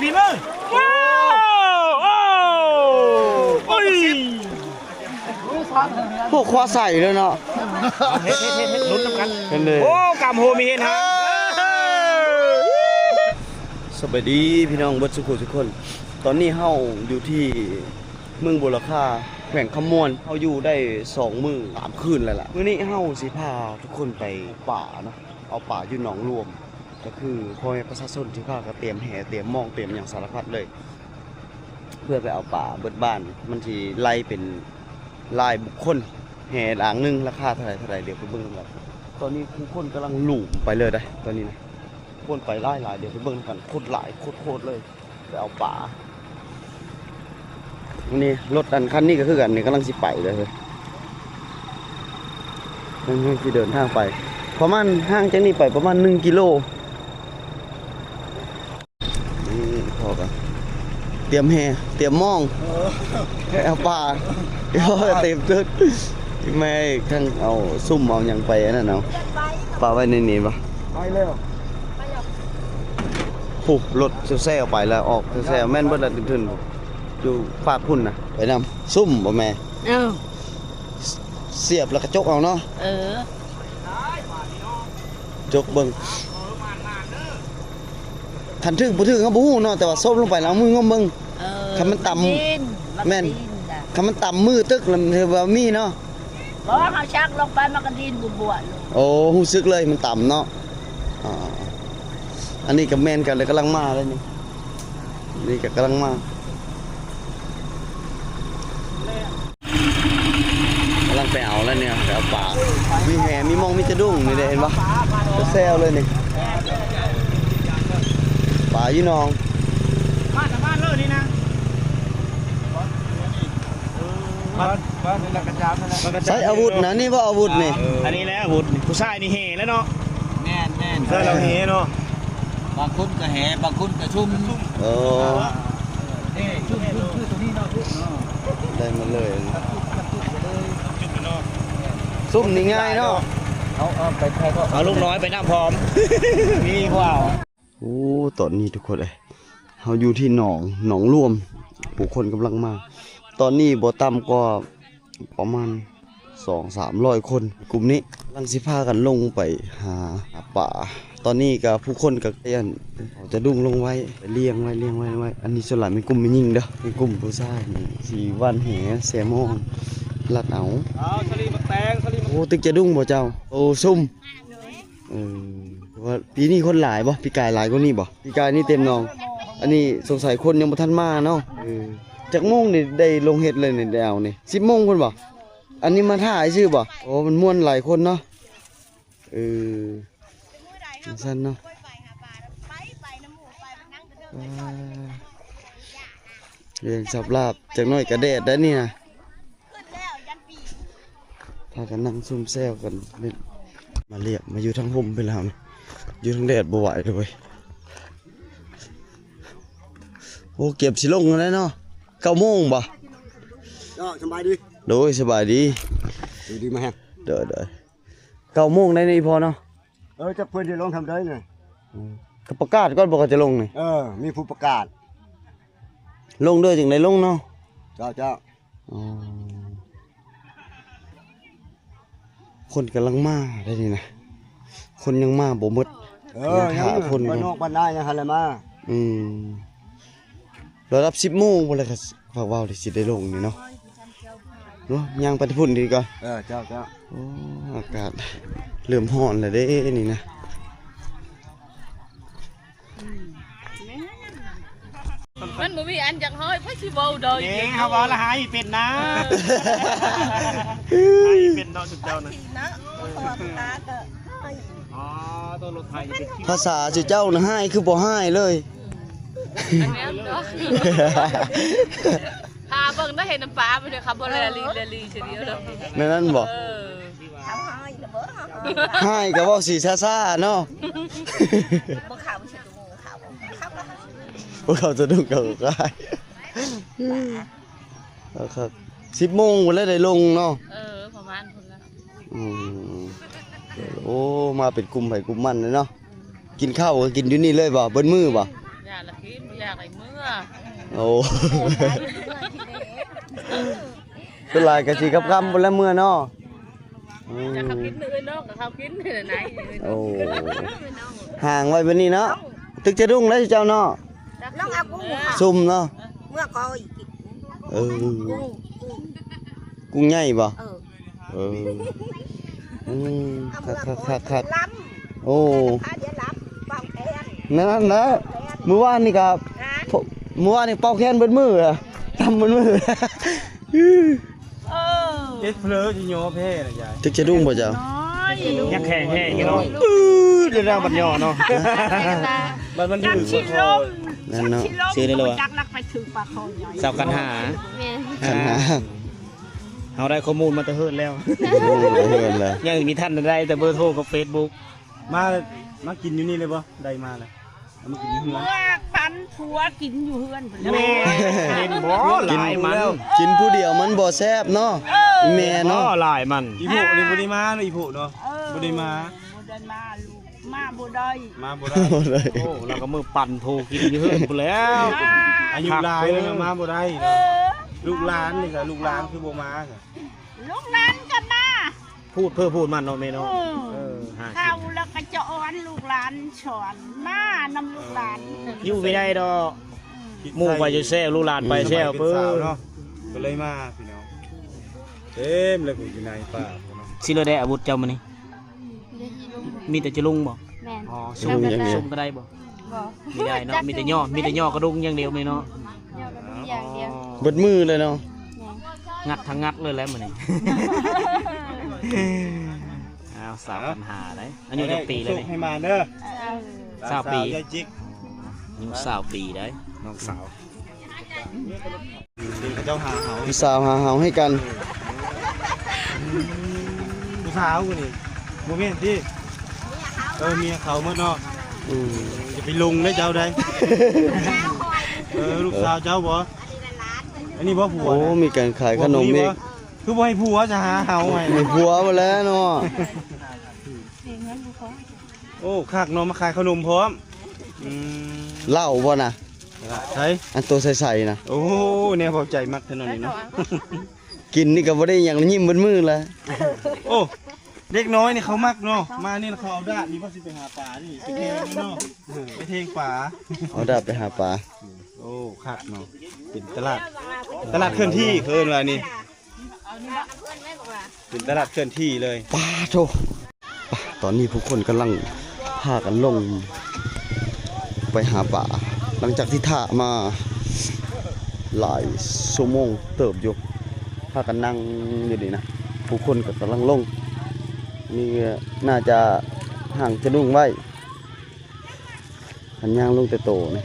ຝີມື ວ້າວ ໂອ້ ໂອ້ຍ ໂອ້ ຄວ້າໃສ່ເລີຍເນາະ ເຮັດໆໆ ລຸ້ນນຳກັນ ເຫັນເລີຍ ໂອ້ ກຳໂຮມີເຮັດຫາງ ສະບາຍດີພີ່ນ້ອງເບິດສູ່ຜູ້ສູ່ຄົນ ຕອນນີ້ເຮົາຢູ່ທີ່ເມືອງບົວລະຄາ ແຂວງຄຳມ່ວນ ເຮົາຢູ່ໄດ້ສອງມື້ສາມຄືນແລ້ວລະ ມື້ນີ້ເຮົາຊິພາທຸກຄົນໄປປ່າເນາະ ເອົາປາຢູ່ໜອງລວມ ກໍຄືພໍ່ແມ່ປະຊາຊົນທີ່ພາກັນຕຽມແຫ ຕຽມມອງ ຕຽມຫຍັງສາລະພັດເລີຍ ເພື່ອໄປເອົາປາເບິດບ້ານ ມັນຊິໄລ່ເປັນລາຍບຸກຄົນ ແຫລາງໜຶ່ງລາຄາເທົ່າໃດ ເທົ່າໃດ ດຽວໄປເບິ່ງນຳກັນ ຕອນນີ້ຜູ້ຄົນກຳລັງຫຼູມໄປເລີຍເດ້ ຕອນນີ້ນະ ຄົນໄປຫຼາຍໆ ດຽວໄປເບິ່ງນຳກັນ ຄົນຫຼາຍໂຄດໆ ເລີຍ. ໄປເອົາປາ ນີ້ລົດອັນຄັນນີ້ກໍຄືກັນນີ້ ກຳລັງຊິໄປເລີຍ ເພິ່ນ ເພິ່ນຊິເດີນທາງໄປ ປະມານ ຫ່າງຈາກນີ້ໄປປະມານໜຶ່ງກິໂລ ນີ້ພໍ່ກໍຕຽມແຫ ຕຽມມອງ ໄປເອົາປາ ເຕັມຕຶກ ແມ່ທັງເອົາຊຸ່ມເອົາຫຍັງໄປອັນນັ້ນເອົາ ປາໄວ້ໃນນີ້ບໍ່ ໄປແລ້ວ ຜູ້ລົດແຊວໆ ໄປແລ້ວ ອອກແຊວໆ ແມ່ນເບິດລະ ທຶນໆ ຢູ່ຟາກພຸ້ນນະ ໄປນຳ ຊຸ່ມບໍ່ແມ່ ເອີ ສຽບແລ້ວກະຈົກເອົາເນາະ ເອີ ຈົກເບິ່ງ ຄັນຖືກບໍ່ຖືກເຮົາບໍ່ຮູ້ເນາະ ແຕ່ວ່າສົບລົງໄປແລ້ວເອົາມືງົມເບິ່ງ ເອີ ຄັນມັນຕຳ ມັນດິນ ແມ່ນ ມັນກະດິນນະ ຄັນມັນຕຳມືຕຶກລະ ມັນຖືວ່າມີເນາະ ບໍ່ ເຮົາຊັກລົງໄປມັນກະດິນບວດໆ ໂອ້ ຮູ້ສຶກເລີຍມັນຕຳເນາະ ອ່າ ອັນນີ້ກໍແມ່ນກັນເລີຍ ກຳລັງມາເລີຍນີ້ ນີ້ກໍກຳລັງມາ ກຳລັງໄປເອົາແລ້ວນີ້ ໄປເອົາປາ ມີແຫ ມີມອງ ມີຈະດຸ້ງນີ້ເດ້ ເຫັນບໍ່ ແຊວເລີຍນີ້ ປາຢູ່ໜອງ ມາຈາກບ້ານເລີຍນີ້ນະ ໃຊ້ອາວຸດນະ ນີ້ບໍ່ອາວຸດນີ້ ອັນນີ້ແຫຼະອາວຸດ ຜູ້ຊາຍນີ້ແຫ່ແລ້ວເນາະ ແມ່ນໆ ເອີ ເຮົາແຫ່ເນາະ ບາງຄົນກໍແຫ່ ບາງຄົນກໍຊຸ່ມ ເອີ ຊຸ່ມ ຊຸ່ມຄືຕົວນີ້ເນາະ ຊຸ່ມເນາະ ໄດ້ມາເລີຍ ຊຸ່ມນີ້ງ່າຍເນາະ ເອົາ ເອົາໄປໃສ່ກໍ ເອົາລູກນ້ອຍໄປນຳພ້ອມ ມີພວກເຮົາ ໂອ້ ຕອນນີ້ທຸກຄົນເອີຍ ເຮົາຢູ່ທີ່ໜອງ ໜອງລວມ ຜູ້ຄົນກຳລັງມາ ຕອນນີ້ບໍ່ຕ່ຳກວ່າ ປະມານສອງສາມຮ້ອຍຄົນ ກຸ່ມນີ້ກຳລັງຊິພາກັນລົງໄປຫາ ຫາປາ ຕອນນີ້ກະຜູ້ຄົນກະໄດ້ອັນ ເອົາຈະດຸ້ງລົງໄວ້ ໄປລຽງໄວ້ ລຽງໄວ້ ລຽງໄວ້ ອັນນີ້ສ່ວນຫຼາຍແມ່ນກຸ່ມແມ່ຍິງເດີ ເປັນກຸ່ມຜູ້ຊາຍນີ້ຊິຫວ່ານແຫ ແຊມອງ ລັດເອົາ ເອົາສາລີໝາກແຕງ ສາລີໝາກ ໂອ້ ຕຶກຈະດຸ້ງບໍ່ເຈົ້າ ໂອ້ ຊຸ່ມ ເອີ ວ່າປີນີ້ຄົນຫຼາຍບໍ່? ປີກາຍຫຼາຍກວ່ານີ້ບໍ່? ປີກາຍນີ້ເຕັມໜອງ ອັນນີ້ສົງໄສຄົນຍັງບໍ່ທັນມາເນາະ ເອີ ຈັກໂມງນີ້ໄດ້ລົງເຮັດເລີຍນີ້ ໄດ້ເອົານີ້ ສິບໂມງພຸ້ນບໍ່? ອັນນີ້ມາຖ້າຊື່ບໍ່? ໂອ້ ມັນມ່ວນຫຼາຍຄົນເນາະ ເອີ ຈັ່ງຊັ້ນເນາະ ອ່າ ເລື່ອງສັບລາບ ຈັກໜ້ອຍກະແດດໄດ໋ນີ້ນະ. ພາກັນນັ່ງຊຸມແຊວກັນເຫຼັ້ນ ມາລຽກ ມາຢູ່ທາງຮົ່ມພຸ້ນແລ້ວນີ້ ຢູ່ທາງແດດບໍ່ໄຫວເລີຍເວີຍ ໂອ້ ກຽມຊິລົງແລ້ວເນາະ ເກົ້າໂມງບໍ່? ເຈົ້າ ສະບາຍດີ ໂດຍ ສະບາຍດີ ຢູ່ດີມາແຮງ ໂດຍ ໂດຍ ເກົ້າໂມງໄດ໋ນີ້ພໍ່ເນາະ ເອີ ຈັກເພິ່ນຊິລົງທຳໃດນີ້ ອືມ ກໍປະກາດກ່ອນບໍ່ ກໍຈະລົງນີ້ ເອີ ມີຜູ້ປະກາດ ລົງເດີ ຈັ່ງໄດ້ລົງເນາະ ເຈົ້າ ເຈົ້າ ອໍ ຄົນກຳລັງມາໄດ໋ນີ້ນະ ຄົນຍັງມາບໍ່ໝົດ ເອີ ຍັງຖ້າຄົນ ບ້ານນອກບ້ານນາຍັງຫັ້ນແຫຼະມາ ອືມ ລະດັບສິບໂມງພຸ້ນແຫຼະ ກໍພາກເວົ້າທີ່ຊິໄດ້ລົງນີ້ເນາະ ເນາະ ຍ່າງໄປທາງພຸ້ນດີກວ່າ ເອີ ເຈົ້າ ເຈົ້າ ໂອ້ ອາກາດເລີ່ມຮ້ອນແລ້ວເດ້ນີ້ນະ. ມັນບໍ່ມີອັນຢາກຮ້ອຍ ໃຜຊິເວົ້າໄດ້ ເອີ ເຮົາເວົ້າລະຫາຍເປັນນາ ຫາຍເປັນເນາະ ຊຸມເຈົ້ານະ ເນາະ ເອີ ເພາະວ່າປາກະຮ້ອຍ ອໍ ໂຕລົດໄຖເປັນ ພາສາຊຸມເຈົ້ານະ ຮ້າຍຄືບໍ່ຮ້າຍເລີຍ ອັນແມ່ນເນາະ ພາເບິ່ງໄດ້ເຫັນນ້ຳປາ ມັນເດ ຄັບບໍ່ແລລີ ແລລີຊະດຽວເລີຍ ແນວນັ້ນບໍ່? ເອີ ເຮົາຮ້າຍລະບໍ່ ຮ້າຍກະເວົ້າຊິຊ້າໆເນາະ ບໍ່ເຂົ້າຊິ ພວກເຂົາສະດຸ້ງເຂົາກໍຂາຍ ເອົາຄັກ ສິບໂມງພຸ້ນແຫຼະໄດ້ລົງເນາະ ເອີ ປະມານພຸ້ນລະ ອືມ ໂອ້ ມາເປັນກຸ່ມໃຜກຸ່ມມັນເລີຍເນາະ ອືມ ກິນເຂົ້າກໍກິນຢູ່ນີ້ເລີຍບໍ່? ເບິດມື້ບໍ່? ຢ່າລະກິນ ຢ ຢາກໄດ້ເມືອ ໂອ້ ສ່ວນຫຼາຍກໍຊິຄ່ຳໆ ພຸ້ນແຫຼະເມືອເນາະ. ອືມ ຈະເຂົ້າກິນມື້ອື່ນເນາະ ກໍເຂົ້າກິນນະ. ໂອ້ ຫ້າງໄວ້ບັດນີ້ເນາະ ຕຶກຈະດຸ້ງແລ້ວເຈົ້າເນາະ. ນ້ອງເອົາກຸ້ງ ຊຸ່ມເນາະ ເມືອກໍອີກ. ເອີ ກຸ້ງ ກຸ້ງ ກຸ້ງໃຫຍ່ບໍ່? ເອີ ເອີ ອືມ ຄັກໆໆໆ ໂອ້ ນັ້ນນະ ມື້ວານນີ້ກໍ ມື້ວານນີ້ເປົ່າແຄນເບິດມື້ ຕຳເບິດມື້. ເອີ ເຮັດເຜີຊິຍໍແພ້ລະຍາຍ. ຕຶກຈະດຸ້ງບໍ່ເຈົ້າ? ຍັງແຂງແຮງຢູ່ເນາະ. ອື ເດີນທາງບັດຍໍເນາະ ບັດມັນຖືກ ຈັກຊິລົມ ນັ້ນເນາະ ຈັກຊິລົມ ຊື່ນີ້ແຫຼະ ຈັກລັກໄປຖືກປາຄໍໃຫຍ່ ສາວຂັນຫ້າ. ແມ່ນ ຂັນຫ້າ ເຮົາໄດ້ຂໍ້ມູນມາແຕ່ເຮືອນແລ້ວ ໂອ້ ແຕ່ເຮືອນແລ້ວ ຍັງມີທັນໄດ້ແຕ່ເບີໂທກັບເຟສບຸກ. ມາ ມາກິນຢູ່ນີ້ເລີຍບໍ່? ໄດ້ມາແລ້ວ ເອົາມາກິນຢູ່ເຮືອນ ເມືອປັນຜົວກິນຢູ່ເຮືອນພຸ້ນແຫຼະ. ແມ່ນ ເຫັນບໍ່ ຫຼາຍມັນ ກິນຜູ້ດຽວມັນບໍ່ແຊບເນາະ. ເອີ ແມ່ເນາະ ຫຼາຍມັນ. ອີໂພະນີ້ບໍ່ໄດ້ມາເນາະ ອີໂພະເນາະ. ເອີ ບໍ່ໄດ້ມາ ບໍ່ໄດ້ມາລູກ ມາບໍ່ໄດ້ ມາບໍ່ໄດ້ ບໍ່ໄດ້. ໂອ້ ລາວກໍມື້ປັນໂທກິນຢູ່ເຮືອນພຸ້ນແລ້ວ ອາຍຸຫຼາຍແລ້ວ ມາບໍ່ໄດ້ເນາະ. ເອີ ລູກຫຼານນີ້ກໍ ລູກຫຼານຄືບໍ່ມາ? ລູກຫຼານກໍມາ ພູດເພີ້ພູດມັນເນາະແມ່ເນາະ. ເອີ ເອີ ເຂົ້າແລ້ວກໍຈະອອນລູກຫຼານສອນ ມານຳລູກຫຼານ. ເອີ ຢູ່ບໍ່ໄດ້ດອກ ອືມ ໝູ່ໄປຈະແຊວ ລູກຫຼານໄປແຊວ ເອີ ເປີ ເນາະ ກໍເລີຍມາພີ່ນ້ອງ. ເຕັມເລີຍຜູ້ຢູ່ໃນປ່າເນາະ. ຊິເລີໄດ້ອາວຸດເຈົ້າມື້ນີ້? ມີແຕ່ຈະລຸງບໍ່? ແມ່ນ. ອໍ ຊຸ່ມ ຊຸ່ມກໍໄດ້ບໍ່? ບໍ່ ມີໄດ້ເນາະ ມີແຕ່ຍໍ້ ມີແຕ່ຍໍ້ກະດຸ້ງຢ່າງດຽວນີ້ເນາະ. ຍໍ້ກະດຸ້ງຢ່າງດຽວ ເບິດມື້ເລີຍເນາະ. ແມ່ນ ງັດທັງງັດເລີຍແຫຼະມື້ນີ້. ອ້າວ ສາວພັນຫ້າໄດ໋ ອາຍຸຈັກປີແລ້ວນີ້? ໃຫ້ມາເດີ ຊາວປີ ຍາຍຈິກ ອາຍຸຊາວປີໄດ໋ ນ້ອງສາວ. ເປັນເຂົາເຈົ້າຫາເຮົາ ຜູ້ສາວຫາເຮົາໃຫ້ກັນ. ຜູ້ສາວນີ້ບໍ່ແມ່ນຕິ? ເອີ ເມຍເຂົາໝົດເນາະ. ອືມ ຢ່າໄປຫຼົງເດີເຈົ້າໃດ໋. ເອີ ລູກສາວເຈົ້າບໍ່? ອັນນີ້ບໍ່ຜົວ? ໂອ້ ມີການຂາຍຂະໜົມອີກ. ຄືບໍ່ໃຫ້ຜົວ ຈະຫາເຮົາໃຫ້ ໃຫ້ຜົວໝົດແລ້ວເນາະ. ໂອ້ ຄັກເນາະ ມາຂາຍຂະໜົມພ້ອມ. ອືມ ເຫຼົ້າບໍ່ນະ? ໃສ ອັນໂຕໃສໆນະ. ໂອ້ ແນວເວົ້າໃຈມັກແທ້ເນາະນີ້ເນາະ. ກິນນີ້ກໍບໍ່ໄດ້ຫຍັງ ຍິ້ມເບິດມື້ລະ. ໂອ້ ເດັກນ້ອຍນີ້ເຂົາມັກເນາະ ມານີ້ເຂົາເອົາດາດນີ້ວ່າຊິໄປຫາປານີ້ ຊິແທງເນາະ ໄປແທງປາ ເອົາດາດໄປຫາປາ. ໂອ້ ຄັກເນາະ ເປັນຕະຫຼາດ ຕະຫຼາດເຄື່ອນທີ່ເຂົາເອີ້ນວ່ານີ້. ເປັນຕະຫຼາດເຄື່ອນທີ່ເລີຍ. ປາໂທ ປະ ຕອນນີ້ຜູ້ຄົນກຳລັງພາກັນລົງໄປຫາປາ ຫຼັງຈາກທີ່ຖ້າມາຫຼາຍຊົ່ວໂມງເຕີບຢູ່ ພາກັນນັ່ງຢູ່ນີ້ນະ. ຜູ້ຄົນກໍກຳລັງລົງ ນີ້ໜ້າຈະຫາງຈະດຸ້ງໄວ້. ຄັນຍ່າງລົງແຕ່ໂຕນີ້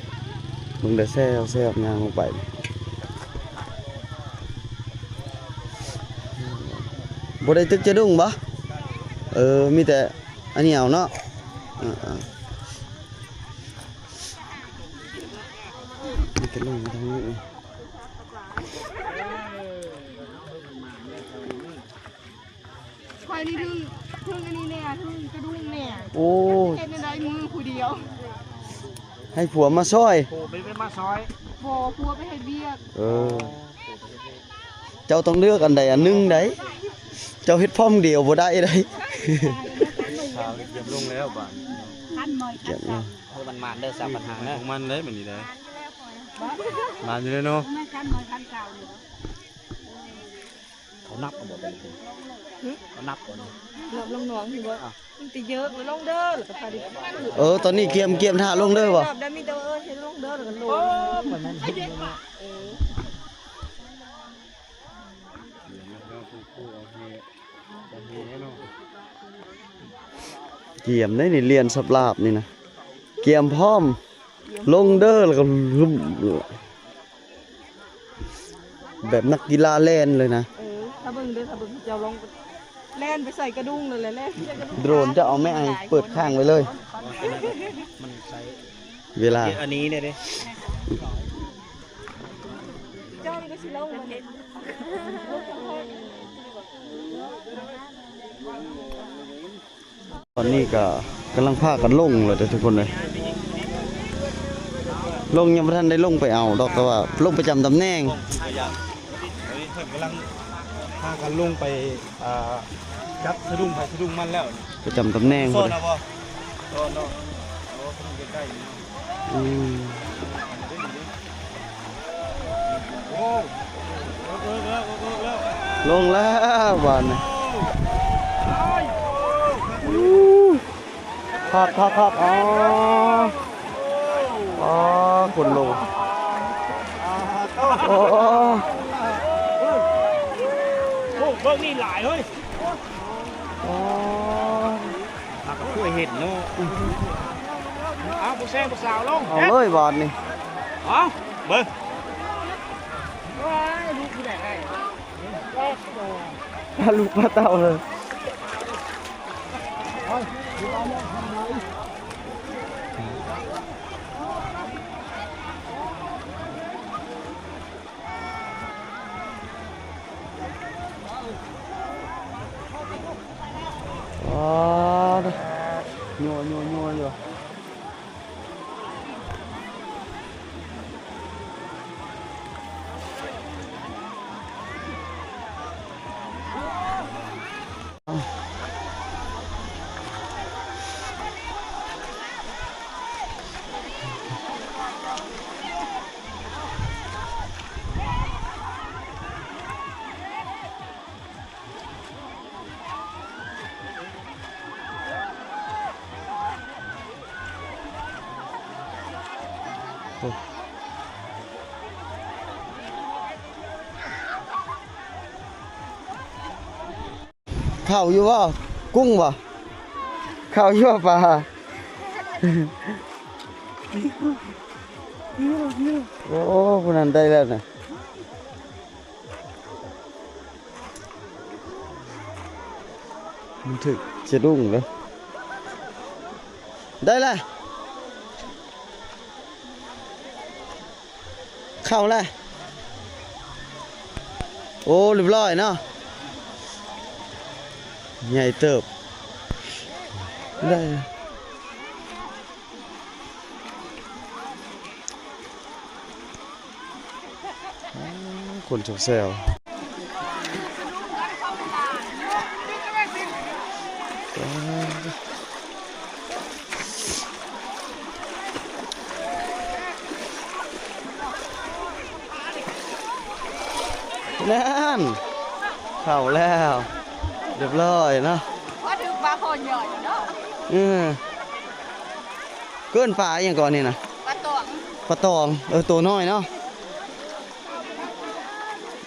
ເບິ່ງເດີ ແຊວໆ ຍ່າງລົງໄປ. ບໍ່ໄດ້ຕຶກຈະດຸ້ງບໍ່? ເອີ ມີແຕ່ອັນດຽວເນາະ. ເອີ ເອີ ມີແຕ່ລົງມາທາງນີ້. ຂ້ອຍນີ້ຖືກ ຖືກອັນນີ້ແດ່ ຖືກກະດຸ້ງແດ່. ໂອ້ ເຮັດແນວໃດມືຜູ້ດຽວ? ໃຫ້ຜົວມາຊ່ອຍ. ຜົວໄປ ໄປມາຊ່ອຍ. ບໍ່ ຜົວໄປເຮັດວຽກ. ເອີ ເຈົ້າຕ້ອງເລືອກອັນໃດອັນໜຶ່ງໃດ໋ ເຈົ້າເຮັດພ້ອມດຽວບໍ່ໄດ້ໃດ໋. ສາວກຽມລົງແລ້ວບາດ ຄັນໝອຍ ກຽມລົງ. ເອີ ມັນມານເດີ ສາມພັນຫ້າເດີ ຂອງມັນເດ້ ມື້ນີ້ເດີ ມານຢູ່ເດ້ເນາະ. ແມ່ນຄັນໝອຍຄັນເກົ່າ. ເຂົານັບເອົາບໍ່? ຫຶ? ເຂົານັບເອົາບໍ່? ນັບລົງໜອງຢູ່ບໍ່? ອ່ະ ມັນຊິເຍີກແລ້ວລົງເດີ ແລ້ວກໍພາໄດ້. ເອີ ຕອນນີ້ກຽມ ກຽມຖ້າລົງເດີບໍ່? ໄດ້ມີແຕ່ວ່າ ເອີ ໃຫ້ລົງເດີ ແລ້ວກໍລົງ. ໂອ້ ມັນ ເອີ ກຽມໄດ໋ນີ້ ລຽນສັບລາບນີ້ນະ ກຽມພ້ອມ. ລົງເດີ ແລ້ວກໍລຸ່ມ ແບບນັກກິລາແລ່ນເລີຍນະ. ເອີ ຖ້າເບິ່ງເດີ ຖ້າເບິ່ງເຈົ້າລອງແລ່ນໄປໃສ່ກະດຸ້ງນັ້ນແຫຼະ ແລ່ນ. ໂດຣນເຈົ້າເອົາແມ່ ໄອ້ເປີດຄ້າງໄວ້ເລີຍ ມັນໃຊ້ເວລາ ອັນນີ້ເດ້ ເຈົ້ານີ້ກໍຊິລົງມາເຮັດ. ຕອນນີ້ກໍກຳລັງພາກັນລົງແລ້ວເດີທຸກຄົນເອີຍ. ລົງ ຍັງບໍ່ທັນໄດ້ລົງໄປເອົາດອກ ແຕ່ວ່າລົງປະຈຳຕຳແໜ່ງ. ເພິ່ນກຳລັງພາກັນລົງໄປ ອ່າ ຈັບສະດຸ້ງໃຜສະດຸ້ງມັນແລ້ວ ປະຈຳຕຳແໜ່ງ. ຊ້ອນເອົາບໍ່? ຊ້ອນເນາະ. ໂອ້ ເພິ່ນຢູ່ໃກ້ໆ ນີ້ເນາະ. ອືມ. ໂອ້ ເອີກແລ້ວ ເອີກແລ້ວ ລົງແລ້ວບາດນີ້. ຄັກໆໆ ອໍ ອໍ ຄົນລົງ. ໂອ້ ໂອ້ ເບິ່ງນີ້ຫຼາຍເຮີ້ຍ. ອໍ ຫາກະເຄີຍເຫັນເນາະ. ເອົາ ຜູ້ແຊງຜູ້ສາວລົງ ເອົາເລີຍບາດນີ້. ເອົາ ເບິ່ງ ວ້າຍ ລູກຜູ້ໃດໄດ້ ປາລູກປາເຕົ້າເລີຍ. ອໍ ຍົວໆໆຢູ່. ເຂົ້າຢູ່ບໍ່? ກຸ້ງບໍ່? ເຂົ້າຢູ່ບໍ່ປາ? ໂອ້ ຜູ້ນັ້ນໄດ້ແລ້ວນະ. ມັນຖືກສະດຸ້ງເດ້. ໄດ້ລະ. ເຂົ້າລະ. ໂອ້ ຮຽບຮ້ອຍເນາະ. ໃຫຍ່ເຕີບ. ໄດ້. ຄົນແຊວໆ. ນັ້ນ ເຂົ້າແລ້ວ ຮຽບຮ້ອຍເນາະ. ພໍຖືກປາຄໍໃຫຍ່ເນາະ. ເອີ. ເອີ້ນປາອີ່ຫຍັງກ່ອນນີ້ນະ? ປາຕອງ. ປາຕອງ. ເອີ ໂຕນ້ອຍເນາະ.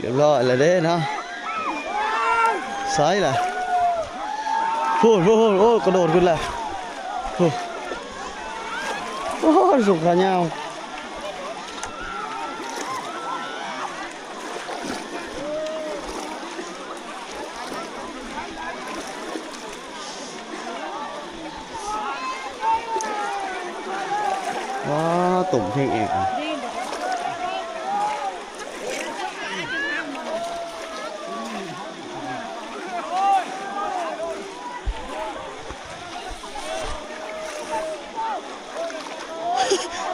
ຮຽບຮ້ອຍແລ້ວເດ້ເນາະ. ໃສລະ? ພຸ້ນໆ ໂອ້ ກະໂດດຂຶ້ນລະ. ໂອ້ ໂອ້ຍ ສົງຂາຍາວ. ວ້າ ຕົມເພງແອງ.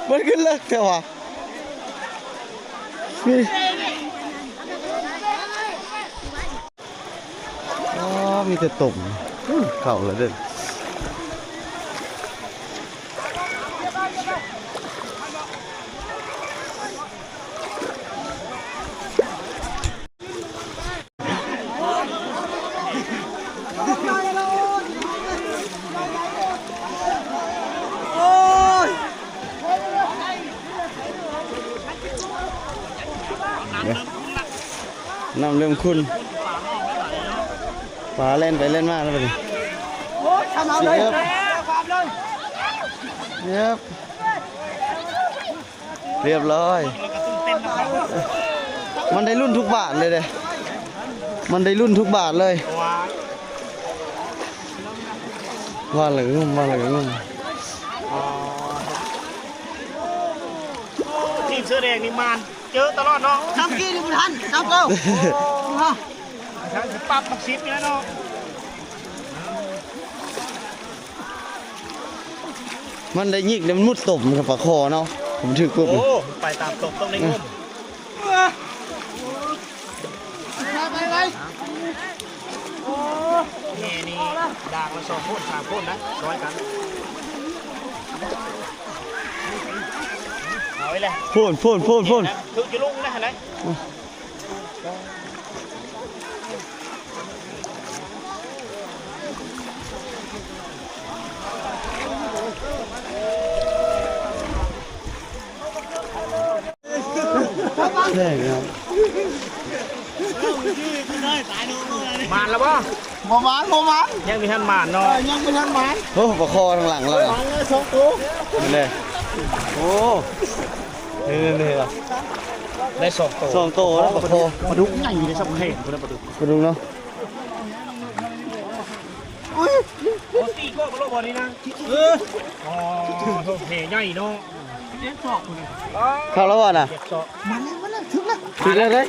ມັນຄືເລິກແທ້ຫວາ? ອໍ ມີແຕ່ຕົມ. ເຂົ້າແລ້ວເດີ້. ນ້ຳເລີ່ມຂຸ່ນ ປາແລ່ນໄປແລ່ນມາແລ້ວບັດນີ້. ເອີບ ເອີບ. ຮຽບຮ້ອຍ. ມັນໄດ້ລຸ້ນທຸກບາດເລີຍເດ້. ມັນໄດ້ລຸ້ນທຸກບາດເລີຍ. ວ່າລະງຸ່ມ ວ່າລະງຸ່ມ. ອໍ ທີມເສື້ອແດງນີ້ມານເຈີຕະຫຼອດເນາະ. ສາມກີນີ້ບໍ່ທັນ ສາມເກົ້າ. ປັບບັກສິບນີ້ແຫຼະເນາະ. ມັນໄດ້ຍິກ ແລ້ວມັນມຸດຕົມກັບປາຄໍເນາະ. ມັນຖືກປຸບ ໂອ້ ໄປຕາມຕົກ ຕ້ອງໄດ້ງົມ. ແຫ່ນີ້ດາກລະສອງຄົນສາມຄົນນະ ຊ່ອຍກັນ ເອົາໄວ້ແຫຼະ ໂພນ ໂພນ ໂພນ ໂພນ ຖືກຢູ່ລຸງນະຫັ້ນໃດ. ແຮງເນາະ ໝານແລ້ວບໍ່? ບໍ່ໝານ ບໍ່ໝານ ຍັງບໍ່ທັນໝານເນາະ ເອີ ຍັງບໍ່ທັນໝານ. ໂອ້ ປາຄໍທາງຫຼັງແລ້ວ ໝານແລ້ວສອງໂຕ ນີ້ເດ້. ໂອ້ ນີ້ໆໆ ໄດ້ສອງໂຕ ສອງໂຕແລ້ວປາຄໍ. ປາດຸກໃຫຍ່ເດ້ ສຳແຂນພຸ້ນນະ ປາດຸກ ປາດຸກເນາະ. ໂອ້ຍ ໂອ້ ຕີໂກ້ບໍ່ລົງບໍ່ນີ້ນະ ເອີ ອໍ ໂທ້ ແຫໃຫຍ່ເນາະ. ເຈັດສອກພຸ້ນນະ ເຂົ້າແລ້ວບໍ່ນະ? ເຈັດສອກ ມາແລ້ວ ມາແລ້ວ ຖືກແລ້ວ ຖືກແລ້ວເດ້.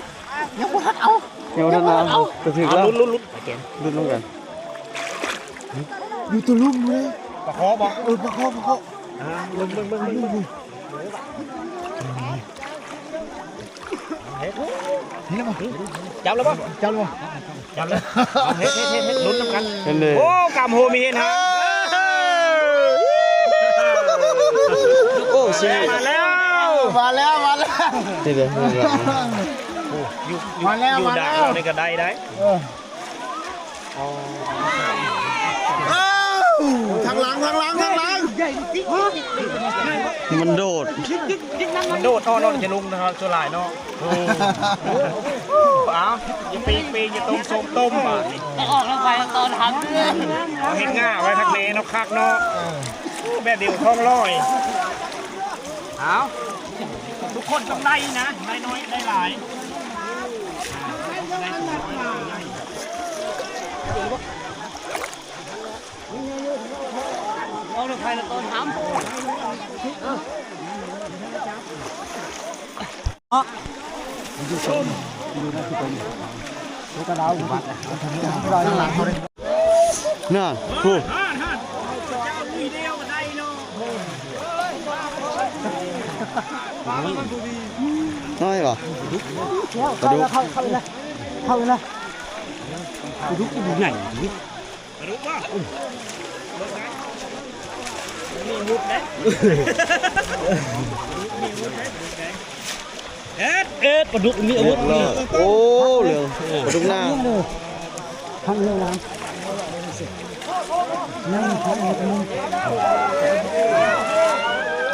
ຍັງບໍ່ທັນເອົາ ຍັງບໍ່ທັນເອົາ ເອົາ ກໍຖືກແລ້ວ. ລຸ້ນ ລຸ້ນ ລຸ້ນ ລຸ້ນນຳກັນ ຢູ່ຕົວລຸ່ມເລີຍ. ປາຄໍບໍ່? ເອີ ປາຄໍ ປາຄໍ ອ່າ ເບິ່ງ ເບິ່ງ ເບິ່ງ ເບິ່ງ ເບິ່ງ ເຫັນແລ້ວບໍ່? ຈັບແລ້ວບໍ່? ຈັບແລ້ວບໍ່? ຈັບແລ້ວ ເອົາ ເຮັດ ເຮັດ ເຮັດ ເຮັດ ລຸ້ນນຳກັນ ເຫັນເດ້. ໂອ້ ກຳໂຮມີເຫັນຫາງ ເອີ ໂອ້ ຊິ ມາແລ້ວ ມາແລ້ວ ມາແລ້ວ ນີ້ເດ້ ມາແລ້ວ ຢູ່ ຢູ່ ມາແລ້ວ ຢູ່ ມາແລ້ວ ດາກເຮົານີ້ກໍໄດ້ ໄດ້ ເອີ. ອ້າວ ທາງຫຼັງ ທາງຫຼັງ ທາງຫຼັງ ມັນໂດດ ມັນໂດດເນາະ ນ້ອງຈະລຸງເນາະ ສ່ວນຫຼາຍເນາະ. ເອີ ເອົາ ຢ່າປີກ ປີກ ຢ່າຕົ້ມ ສົ້ມ ຕົ້ມ ບາດນີ້ ໄປອອກແລ້ວໄປຕອນທັນ ເອົາເຮັດງ່າໄວ້ຄັກແນ່ເນາະ ຄັກເນາະ. ເອີ ໂອ້ ແບບດຽວທ້ອງລອຍ. ເອົາ ທຸກຄົນຕ້ອງໄດ້ນະ ໄດ້ນ້ອຍໄດ້ຫຼາຍ. ເອົາເລື່ອງໃຜລະຕອນທຳ ເນາະ ນັ້ນ ພຸ້ນ ນ້ອຍຫວາ ປາດຸກ ເຂົ້າ ເຂົ້າ ເຂົ້າ ເຂົ້າ ປາດຸກໃຫຍ່ ປາດຸກບໍ່? ມີວຸດເດ້ ເຮັດ ເຮັດ ປາດຸກມີອາວຸດ. ໂອ້ ເຫຼືອງ ເອີ ປາດຸກນາງ ທາງເຮືອນາງ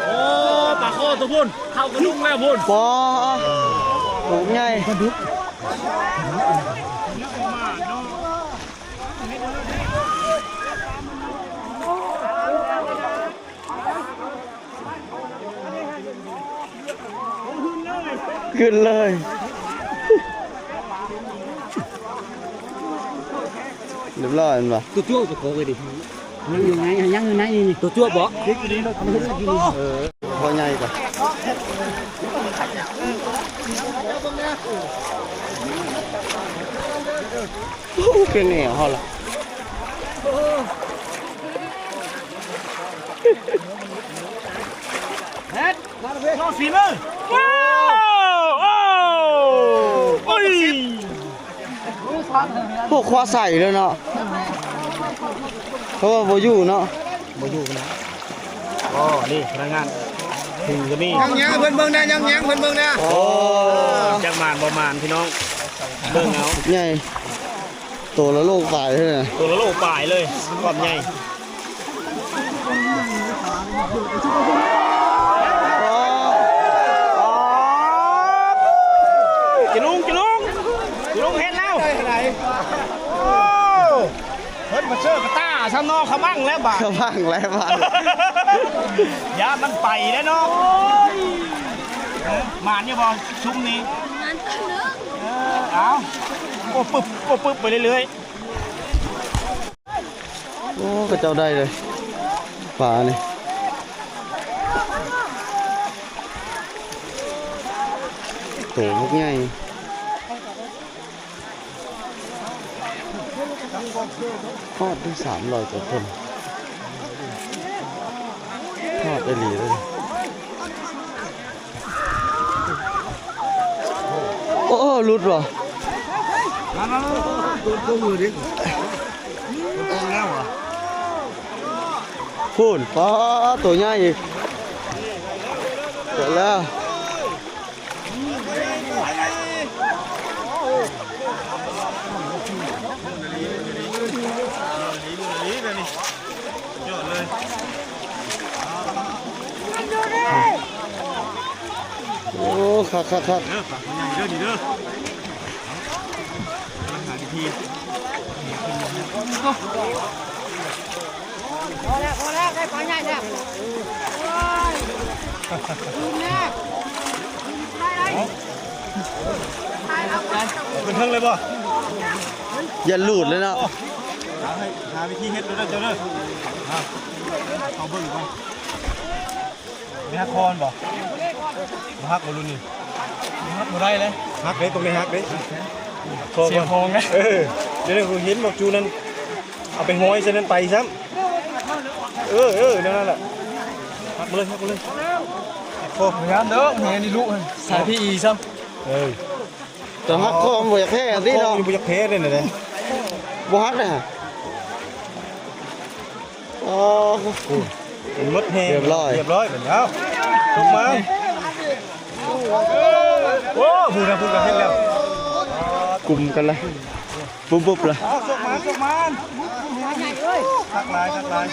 ໂອ້ ປາຄໍຕົວພຸ້ນ ເຂົ້າກະດຸກແລ້ວພຸ້ນ. ປໍ ໂຕໃຫຍ່ ປາດຸກ. ຂຶ້ນເລີຍ ຮຽບຮ້ອຍແມ່ນບໍ່? ຕົວຈົວກະໂກໄວ້ດິ ຍັງຢູ່ໃນ ຍັງຢູ່ໃນນີ້ ຕົວຈົວບໍ່? ເອີ ພໍໃຫຍ່ກວ່າ ໂອ້ ເກັ່ງແອວເຮົາລະ ເຮັດ ໂຊຝີມື ວ້າວ ໂອ້ ໂອ້ຍ ໂອ້ ຄວ້າໃສ່ເລີຍເນາະ ເພາະວ່າບໍ່ຢູ່ເນາະ ບໍ່ຢູ່ນະ. ອໍ ນີ້ພະນັກງານ ຖືກະມີ ຍັງແຍງໃຫ້ເພິ່ນເບິ່ງແດ່ ຍັງແຍງໃຫ້ເພິ່ນເບິ່ງແດ່. ໂອ້ ຈັກໝານບໍ່ໝານພີ່ນ້ອງ ເບິ່ງເອົາ ໃຫຍ່ ໂຕລະໂລປາຍເລີຍ ໂຕລະໂລປາຍເລີຍ ຄວາມໃຫຍ່. ຈະລຸງ ຈະລຸງ ຈະລຸງເຮັດແລ້ວ ໂອ້ ເພິ່ນມາເຊີກະຕ້າຊຳເນາະ ຂະບັງແລ້ວບາດ ຂະບັງແລ້ວບາດ ຢ້ານມັນໄປແລ້ວເນາະ. ໝານຢູ່ບໍ່ຊຸມນີ້? ເອີ ເອົາ ໂອ້ ປຶບ ໂອ້ ປຶບໄປເລື້ອຍໆ. ໂອ້ ເຂົາເຈົ້າໄດ້ເລີຍ ປານີ້ ໂຕບັກໃຫຍ່ ຮອດໄດ້ສາມຮ້ອຍກວ່າຄົນ ຮອດອີ່ຫຼີເລີຍ. ໂອ້ ຫຼຸດບໍ່? ພຸ້ນ ປ້າ ໂຕໃຫຍ່ອີກ ເກີດແລ້ວ. ໂອ້ ຄັກໆໆ ເດີ ປາກໃຫຍ່ເດີ ນີ້ເດີ ກຳລັງຫາວິທີ. ພໍແລ້ວ ພໍແລ້ວ ໄດ້ປາໃຫຍ່ແລ້ວ. ຂຶ້ນເທິງເລີຍບໍ່? ຢ່າຫຼຸດເລີຍເນາະ. ຫາ ຫາວິທີເຮັດເດີເຈົ້າເດີ. ເອົາເບິ່ງກ່ອນ. ມີຫັກຄໍມັນບໍ່? ບໍ່ຫັກບໍ່ລຸ້ນນີ້? ບໍ່ຫັກບໍ່ໄດ້ເລີຍ. ຫັກເດ້ ຕ້ອງໄດ້ຫັກເດ້. ເສຍຂອງນະ. ເອີ ດຽວນີ້ເຫັນບັກຈູນັ້ນ ເອົາໄປຫ້ອຍໃສ່ນັ້ນໄປຊ້ຳ. ເອີ ເອີ ແນວນັ້ນແຫຼະ. ຫັກມາເລີຍ ຫັກມາເລີຍ. ໂອ້ ພະຍາຍາມເດີ ແຮງນີ້ລຸ ສາຍພີອີຊ້ຳ. ເອີ ແຕ່ຫັກຄໍມັນບໍ່ຢາກແພ້ຕິເນາະ. ບໍ່ຢາກແພ້ເດ້ນະ. ບໍ່ຫັກນະ. ອໍ ໂອ້ ໝົດແຮງ. ຮຽບຮ້ອຍ ຮຽບຮ້ອຍບັດນີ້. ເອົາ ຕົກມາ. ໂອ້ ພຸ້ນນະ ພຸ້ນກໍເຮັດແລ້ວ. ກຸມກັນລະ ປຸບໆລະ. ເອົາ ຕົກມາ ຕົກມາ. ຄັກຫຼາຍ ຄັກຫຼາຍ.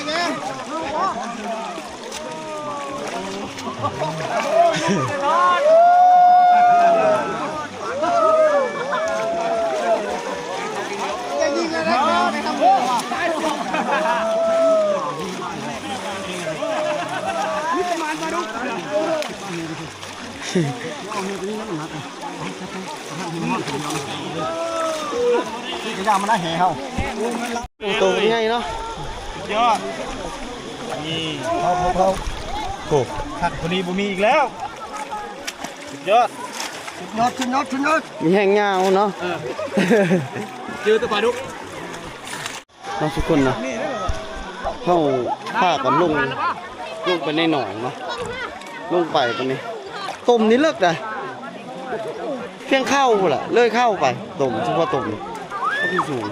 ໂອ້ ໂຕໃຫຍ່ເນາະ. ສຸດຍອດ. ນີ້ ເອົາ ເອົາ ເອົາ. ໂອ້ ຄັກກວ່ານີ້ບໍ່ມີອີກແລ້ວ. ສຸດຍອດ ສຸດຍອດ ສຸດຍອດ ສຸດຍອດ. ມີແຮງຍາວເນາະ. ເອີ ເຈີແຕ່ປາດຸກເນາະທຸກຄົນເນາະ. ເຮົາພາກັນລົງ ລົງໄປໃນໜອງເນາະ. ລົງໄປປານນີ້ ຕົມນີ້ເລິກນະ. ພຽງເຂົ່າພຸ້ນລະ ເລີຍເຂົ່າໄປ ຕົມ ສະເພາະຕົມນີ້ ມັນສູງ.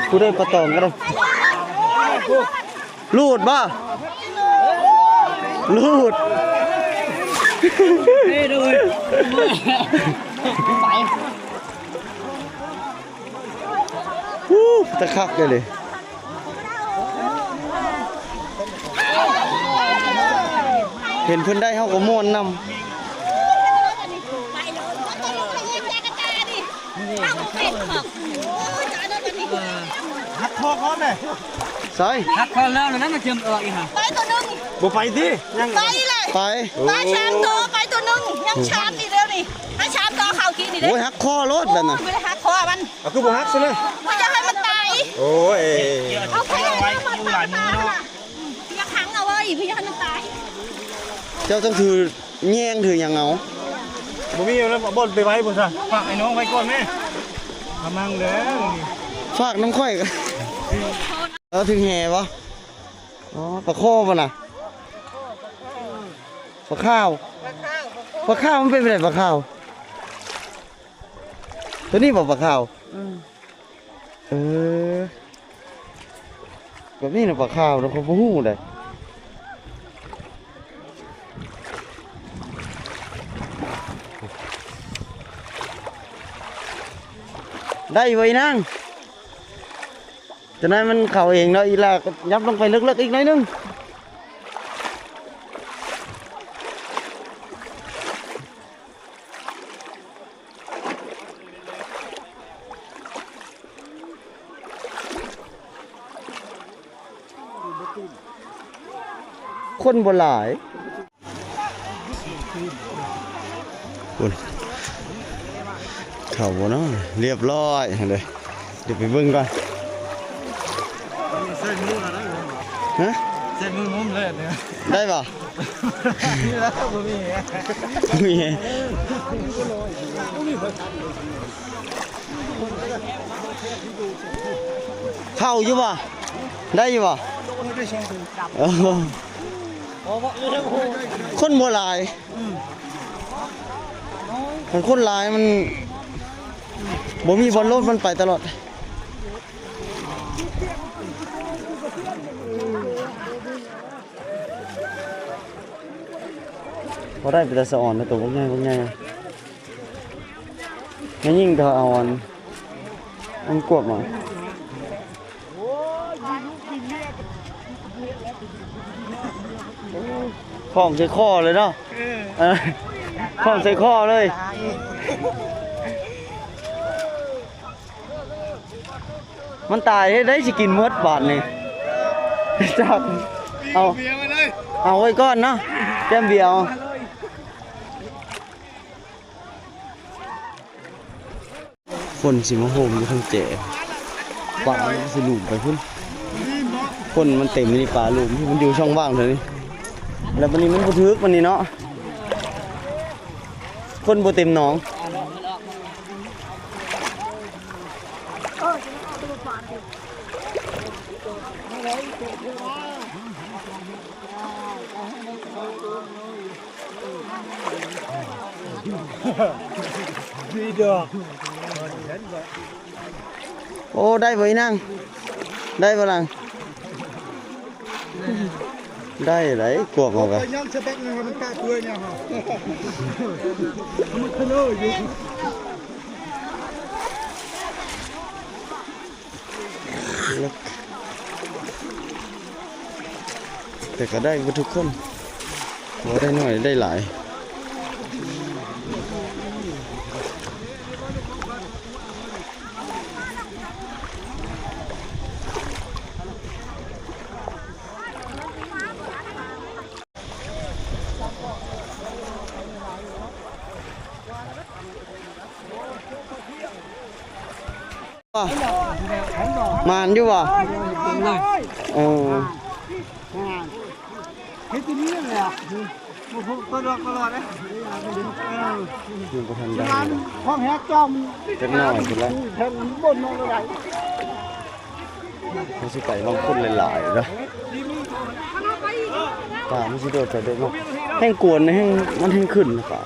ຜູ້ໃດປະຕອງກໍໄດ້. ລູດບໍ່? ລູດ. ໄປ. ອູ້ ຕາຄັກເລີຍ. ເຫັນເພິ່ນໄດ້ເຮົາກໍມ່ວນນຳ. ຫັກຄໍກ່ອນເດ້. ໃສ? ຫັກຄໍແລ້ວນັ້ນມາເຈີເອີອີກຫັ້ນ. ໄປໂຕໜຶ່ງ. ບໍ່ໄປຕິ? ຍັງ ໄປເລີຍ. ໄປ ໄປສາມໂຕ ໄປໂຕໜຶ່ງ ຍັງສາມນີ້ແລ້ວນີ້. ໃຫ້ສາມໂຕເຂົ້າກິນນີ້ເດ້. ໂອ້ຍ ຫັກຄໍໂລດແບບນັ້ນ. ບໍ່ໄດ້ຫັກຄໍມັນ. ເອົາ ຄືບໍ່ຫັກຊະເລີຍ? ບໍ່ຢາກໃຫ້ມັນຕາຍ. ໂອ້ຍ ເອົາໄປ ເອົາໄວ້ຢູ່ຫຼາຍມື້ເນາະ. ຢ່າຂັງເອົາໄວ້ ບໍ່ຢາກໃຫ້ມັນຕາຍ. ເຈົ້າຕ້ອງຖືແຍງຖືຫຍັງເອົາ. ບໍ່ມີແລ້ວ ບ່ອນໄປໄວ້ພຸ້ນຊະ. ຝາກໄອ້ນ້ອງໄວ້ກ່ອນແມ້. ກຳລັງແລ້ວນີ້. ຝາກນຳຂ້ອຍ. ເອີ ຖືແຫບໍ່? ອໍ ປາຄໍ່ບໍ່ນະ? ປາຂາວ. ປາຂາວ ປາຂາວ. ປາຂາວມັນເປັນແບບໃດ ປາຂາວ? ໂຕນີ້ບໍ່ປາຂາວ? ອືມ. ເອີ ແບບນີ້ນະປາຂາວນະ ຂ້ອຍບໍ່ຮູ້ໃດ. ໄດ້ຢູ່ບໍ່ອີນາງ? ຈະໄດ້ມັນເຂົ້າເອງເນາະ. ອີຫຼ້າກໍຫຍັບລົງໄປເລິກໆອີກໜ້ອຍໜຶ່ງ. ຄົນບໍ່ຫຼາຍ. ພຸ້ນ ເຂົ້າບໍ່ເນາະ? ລຽບຮ້ອຍເລີຍ. ດຽວໄປເບິ່ງກ່ອນ. ຮະ? ໃສ່ມືງຸ້ມເລີຍ. ໄດ້ບໍ່? ບໍ່ມີແຮງ. ເຂົ້າຢູ່ບໍ່? ໄດ້ຢູ່ບໍ່? ເອີ ຄົນບໍ່ຫຼາຍ. ອືມ. ຄັນຄົນຫຼາຍມັນບໍ່ມີບ່ອນລົດ ມັນໄປຕະຫຼອດ. ບໍ່ໄດ້ ເປັນຕາສະອອນເດ້ ໂຕບັກໃຫຍ່ ບັກໃຫຍ່. ແມ່ຍິງກໍເອົາອັນ ອັນກວບມາ. ຄ້ອງໃສ່ຄໍເລີຍເນາະ. ເອີ ເອີ ຄ້ອງໃສ່ຄໍເລີຍ. ມັນຕາຍເຮັດໃດຊິກິນໝົດບາດນີ້. ຈັກ ເອົາ ເອົາໄວ້ກ່ອນເນາະ ແກ້ມເບຍເອົາ. ຄົນຊິມາໂຮມຢູ່ທາງແຈ ປາມັນຊິຫຼຸມໄປພຸ້ນ. ຄົນມັນເຕັມນີ້ ປາຫຼຸມ ມັນຢູ່ຊ່ອງວ່າງເທົ່ານີ້. ແລ້ວບັດນີ້ມັນບໍ່ຖືກບັດນີ້ເນາະ ຄົນບໍ່ເຕັມໜອງ. ໂອ້ ໄດ້ບໍ່ອີນາງ? ໄດ້ບໍ່ລະ? ໄດ້ໄດ໋ ກວບເອົາກະ ແຕ່ກໍໄດ້ເບິດທຸກຄົນ ບໍ່ໄດ້ໜ້ອຍໄດ້ຫຼາຍ. ໝານຢູ່ບໍ່? ເອີ ເຮັດຢູ່ນີ້ແຫຼະ ບໍ່ພົບຕົວດອກຕະຫຼອດເດ້. ຍັງບໍ່ທັນໄດ້ ຂອງແຮກຈອມ ຈັກໜ້ອຍພຸ້ນລະ ແທງມັນບົນເອົາໄດ້. ເຮົາຊິໄປບາງຄົນຫຼາຍໆເນາະ ປາມັນຊິໂດດໄປໂດດມາ ແຮ່ງກວນແຮ່ງ ມັນແຮ່ງຂຶ້ນນະປາ.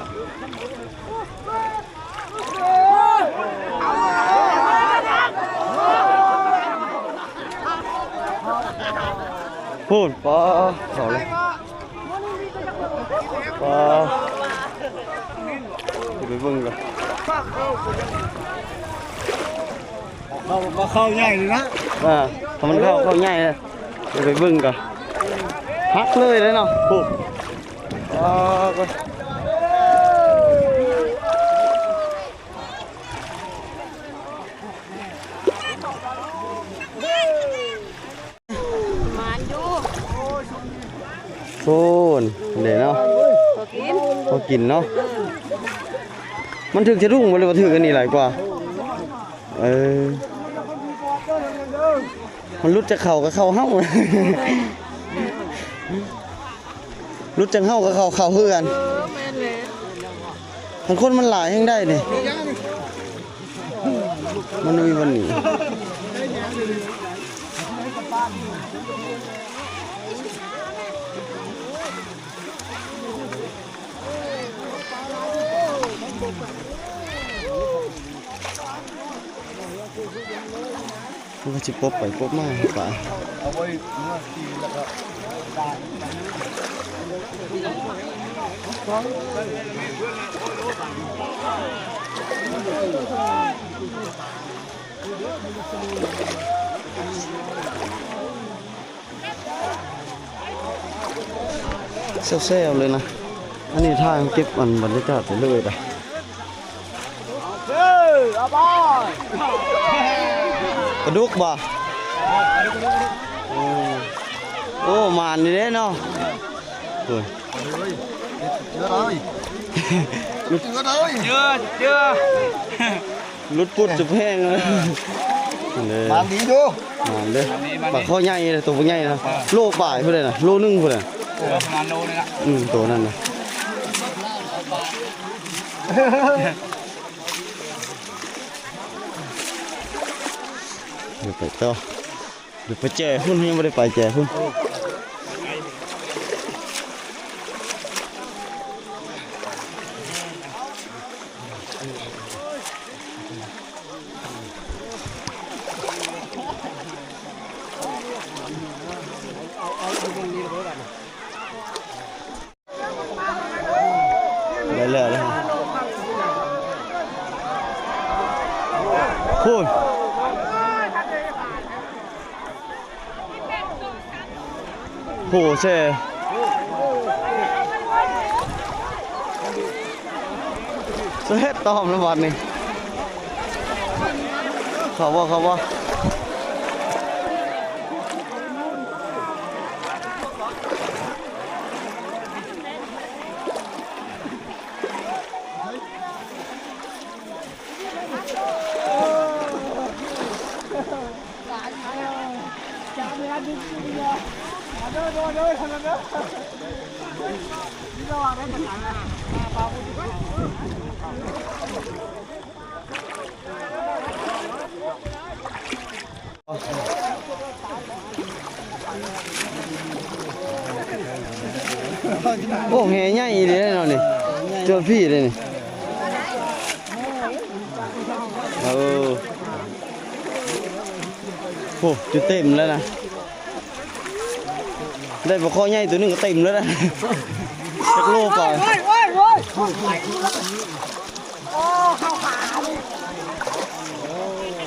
ພຸ້ນ ປາເຂົ້າແລ້ວ. ປາ ຊິໄປເບິ່ງກ່ອນ ເຂົ້າ ເຂົ້າໃຫຍ່ເລີຍນະ. ອ່າ ຖ້າມັນເຂົ້າ ເຂົ້າໃຫຍ່ເລີຍ ຊິໄປເບິ່ງກ່ອນ ຫັກເລີຍເດ້ເນາະ. ໂອ້ ປາ ໝານຢູ່ ໂອ້ ເດ້ເນາະ ພໍກິນ ພໍກິນເນາະ. ມັນຖືກຈະດຸ້ງບໍ່ ຫຼືວ່າຖືກອັນນີ້ຫຼາຍກວ່າ? ເອີ ມັນຫຼຸດຈາກເຂົາກໍເຂົ້າເຮົາ ຫຼຸດຈາກເຮົາກໍເຂົ້າ ເຂົ້າຄືກັນ. ເອີ ແມ່ນແຫຼະ ຄັນຄົນມັນຫຼາຍແຮ່ງໄດ້ນີ້ ມັນມີວັນນີ້. ມັນກໍຊິປົບໄປປົບມາປາ. ແຊວໆເລີຍນະ ອັນນີ້ຖ່າຍເກັບອັນບັນຍາກາດໄປເລີຍໄດ໋. ປາດຸກບໍ່? ໂອ້ ໂອ້ ໝານຢູ່ເດ້ເນາະ. ໂອ້ຍ ເຈີ ເຈີ ເຈີ ເຈີ ເຈີ ຫຼຸດປຸດຈຸບແຫ້ງເລີຍ. ເອີ ເດີ ມາດີຢູ່ ມາເດີ ມາດີ ມາດີ ປາຄໍໃຫຍ່ເດ້ ໂຕບັກໃຫຍ່ນະ. ເອີ ໂລປາຍພຸ້ນເດ້ນະ ໂລໜຶ່ງພຸ້ນເດ້. ເອີ ປະມານໂລໜຶ່ງອະ. ອືມ ໂຕນັ້ນນະ. ດຽວໄປຕໍ່ ດຽວໄປແຈພຸ້ນ ຍັງບໍ່ໄດ້ໄປແຈພຸ້ນ. ແລ້ວ ພຸ້ນ ໂຫ ແຊ ແຊ ຕອມແລ້ວບັດນີ້ ເຂົ້າບໍ່ ເຂົ້າບໍ່? ໂອ້ ແຫໃຫຍ່ອີ່ຫຼີເນາະນີ້ ເຈົ້າພີ່ເດ້ນີ້ ເອີ ໂອ້ ຈົນເຕັມແລ້ວນະ ໄດ້ປາຄໍ່ໃຫຍ່ໂຕໜຶ່ງກໍເຕັມແລ້ວນະ ຈັກໂລປາຍ.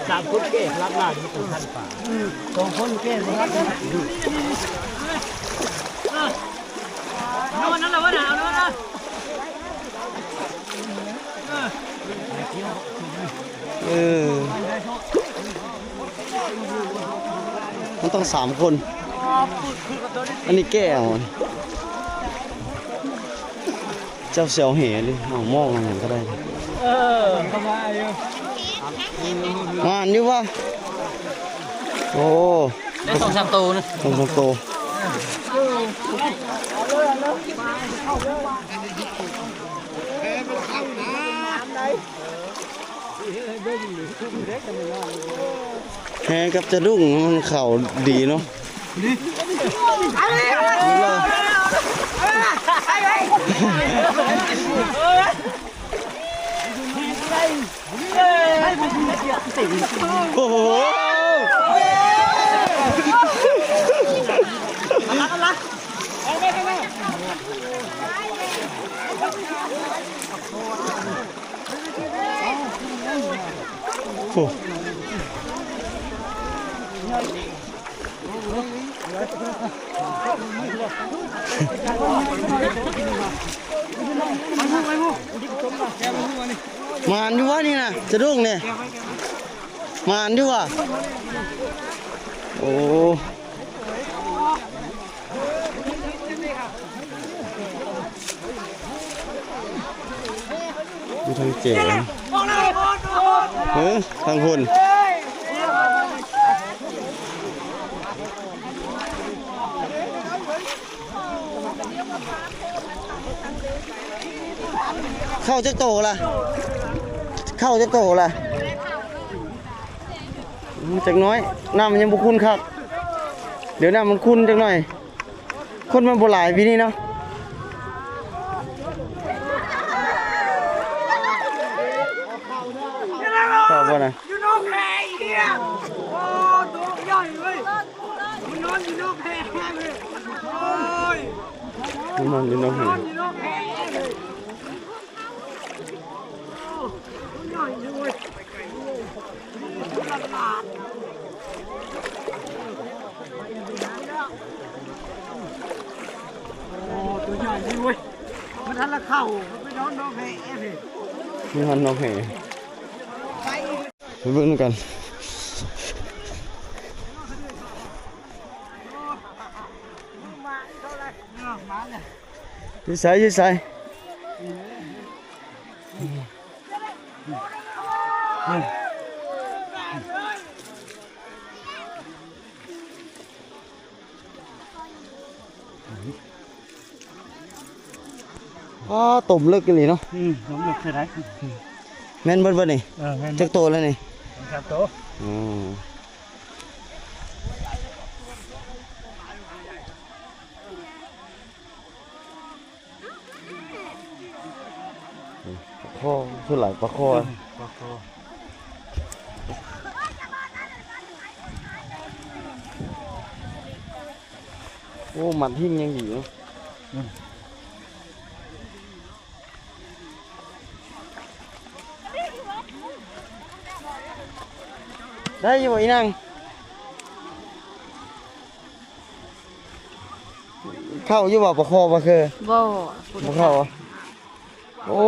ສາມຄົນແກ່ລັກໜ້າຢູ່ຕົວຊັ້ນປາ ສອງຄົນແກ່ບໍ່ທັນ ເອົາອັນນັ້ນລະວະນະ ເອົາອັນນັ້ນລະ ເອີ ມັນຕ້ອງສາມຄົນ ອັນນີ້ແກ່ເອົາ ເຈົ້າຊິເອົາແຫເລີຍ ເອົາມອງເອົາຫຍັງກໍໄດ້ ເອີ ມານຢູ່ວະ ໂອ້ ໄດ້ສອງສາມໂຕນະ ສອງສາມໂຕ ແຫກັບຈະດຸ້ງມັນເຂົ້າດີເນາະ ໂອ້ໂຫ ໂອ້ ມານຢູ່ວະນີ້ນະ ສະດຸ້ງນີ້ ມານຢູ່ວະ ໂອ້ ຢູ່ທາງເຈ ເອີ ທາງພຸ້ນ ເຂົ້າຈັກໂຕລະ ເຂົ້າຈັກໂຕລະ? ອືມ ຈັກໜ້ອຍ ນ້ຳມັນຍັງບໍ່ຂຸ້ນຄັກ ດຽວນ້ຳມັນຂຸ້ນຈັກໜ້ອຍ ຄົນມັນບໍ່ຫຼາຍປີນີ້ເນາະ ເຂົ້າບໍ່ນະ? ຢູ່ນອກແພອີກ ໂອ້ ໂຕໃຫຍ່ເວີຍ ມັນນອນຢູ່ນອກແພເລີຍ ໂອ້ຍ ມັນນອນຢູ່ນອກແພ ນອນຢູ່ນອກແພເລີຍ ໂອ້ ໂຕໃຫຍ່ເລີຍ ໂອ້ ໂຕໃຫຍ່ດີເວີຍ ມັນທັນລະເຂົ້າ ມັນໄປນອນນອກແພເລີຍ ໄປນອນນອກແພ ໄປເບິ່ງນຳກັນ ຢູ່ໃສ ຢູ່ໃສ? ອ້າ ຕົມເລິກອີ່ຫຼີເນາະ ອືມ ຕົມເລິກເທົ່າໃດ ແມ່ນເບິດບໍ່ນີ້? ເອີ ແມ່ນ ຈັກໂຕແລ້ວນີ້? ສອງສາມໂຕ ອືມ. ປາຄໍ່ ສ່ວນຫຼາຍປາຄໍ່ ປາຄໍ່ ໂອ້ ມັດຫິ້ງຍັງດີເນາະ ອືມ. ໄດ້ຢູ່ບໍ່ອີນາງ? ເຂົ້າຢູ່ບໍ່ປາຄໍປາເຄີ? ບໍ່ ບໍ່ເຂົ້າ. ໂອ້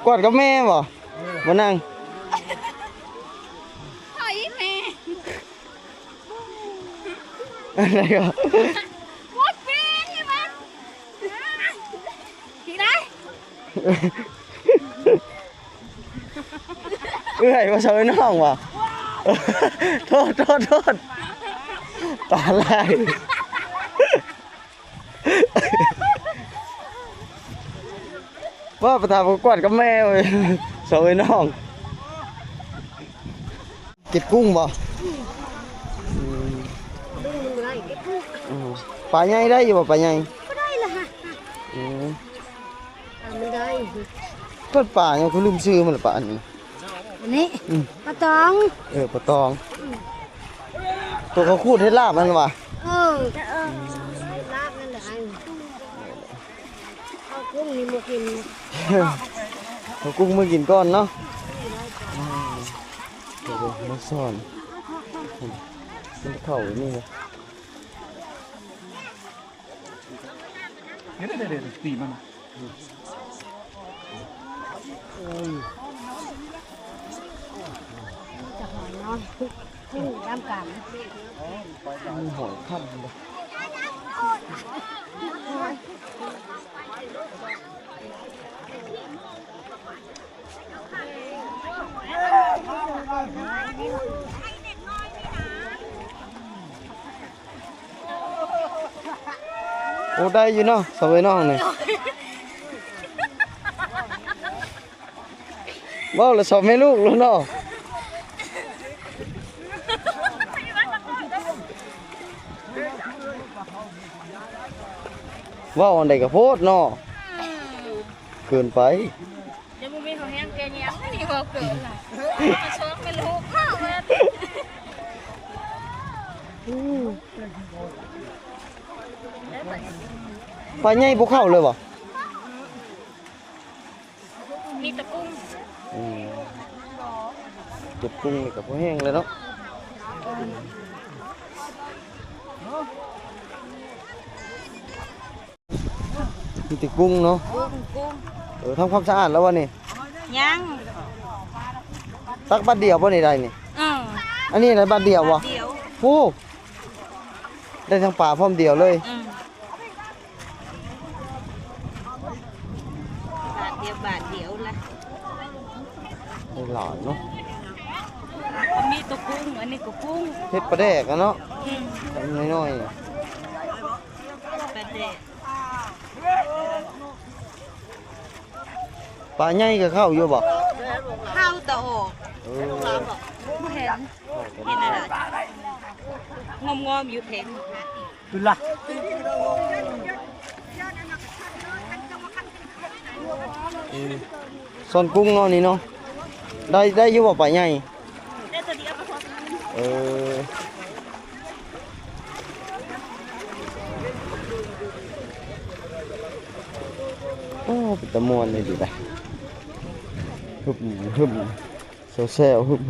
ກວາດກັບແມ່ບໍ່? ບໍ່ນາງ ເອີ ອີແມ່ ອັນໃດກໍ ໝົດເປັນອີແມ່ ທີ່ໃດ? ເອື້ອຍວ່າຊອຍນ້ອງວ່າ ໂທດ ໂທດ ໂທດ ຕາລາຍ. ວ່າໄປຖາມກວດກັບແມ່ເວີຍ ສອງເອື້ອຍນ້ອງ. ເກັບກຸ້ງບໍ່? ອືມ ອືມ ປາໃຫຍ່ໄດ້ຢູ່ບໍ່? ປາໃຫຍ່ ບໍ່ໄດ້ລະ ອືມ ປາມັນໄດ້ ເພິ່ນປາຫຍັງ ຄືລືມຊື່ມັນລະ ປາອັນນີ້. ອັນນີ້ ອືມ ປາຕອງ ເອີ ປາຕອງ ອືມ ໂຕເຂົາຂູດເຮັດລາບຫັ້ນຫວາ? ເອີ ເອີ ເຮັດລາບນັ້ນແຫຼະ ເອົາກຸ້ງນີ້ມາກິນ ເອົາກຸ້ງມາກິນກ່ອນເນາະ ອືມ ເດີ ມາສອນ ມັນເຂົ້ານີ້ນະ. ເດ ເດ ເດ ຕີມັນນະ ຈະຫອຍເນາະ ຂຶ້ນນຳກັນ ມີຫອຍຄັນເດ. ໂອ້ ໄດ້ຢູ່ເນາະ ສອງເອື້ອຍນ້ອງນີ້ ເວົ້າລະສອງແມ່ລູກໂລດເນາະ ເວົ້າອັນໃດກໍໂພດເນາະ ເກີນໄປ. ຍັງບໍ່ມີເຮົາແຮງແກ່ແຍງນີ້ ເວົ້າເກີນລະ ມາຊວນແມ່ລູກເນາະ ອືມ ປາໃຫຍ່ບໍ່ເຂົ້າເລີຍບໍ່? ມີແຕ່ກຸ້ງ ອືມ ເກັບກຸ້ງນີ້ກໍພໍແຫ້ງແລ້ວເນາະ. ມີແຕ່ກຸ້ງເນາະ ກຸ້ງ ກຸ້ງ ເອີ ທຳຄວາມສະອາດແລ້ວບໍ່ນີ້? ຍັງ ຕັກບາດດຽວບໍ່ນີ້ໄດ້ນີ້? ເອີ ອັນນີ້ໄດ້ບາດດຽວບໍ່? ບາດດຽວ ໂອ້ ໄດ້ທັງປາພ້ອມດຽວເລີຍ ອືມ ບາດດຽວ ບາດດຽວລະ ໄດ້ຫຼາຍເນາະ ມີແຕ່ກຸ້ງ ອັນນີ້ກໍກຸ້ງ ເຮັດປາແດກອະເນາະ ອືມ ອັນນ້ອຍໆ ປາແດກ ປາໃຫຍ່ກໍເຂົ້າຢູ່ບໍ່? ເຂົ້າແຕ່ອອກ ເອີ ບໍ່ເຫັນ ເຫັນອັນນັ້ນ ງອມໆຢູ່ເທິງ ຂຶ້ນລະ ອືມ ຊ່ອນກຸ້ງເນາະນີ້ເນາະ ໄດ້ ໄດ້ຢູ່ບໍ່ປາໃຫຍ່? ໄດ້ໂຕດຽວກໍພໍ ເອີ ໂອ້ ເປັນຕາມ່ວນເລີຍດີໄດ ຮຶບ ຮຶບ ແຊວໆ ຮຶບໆ.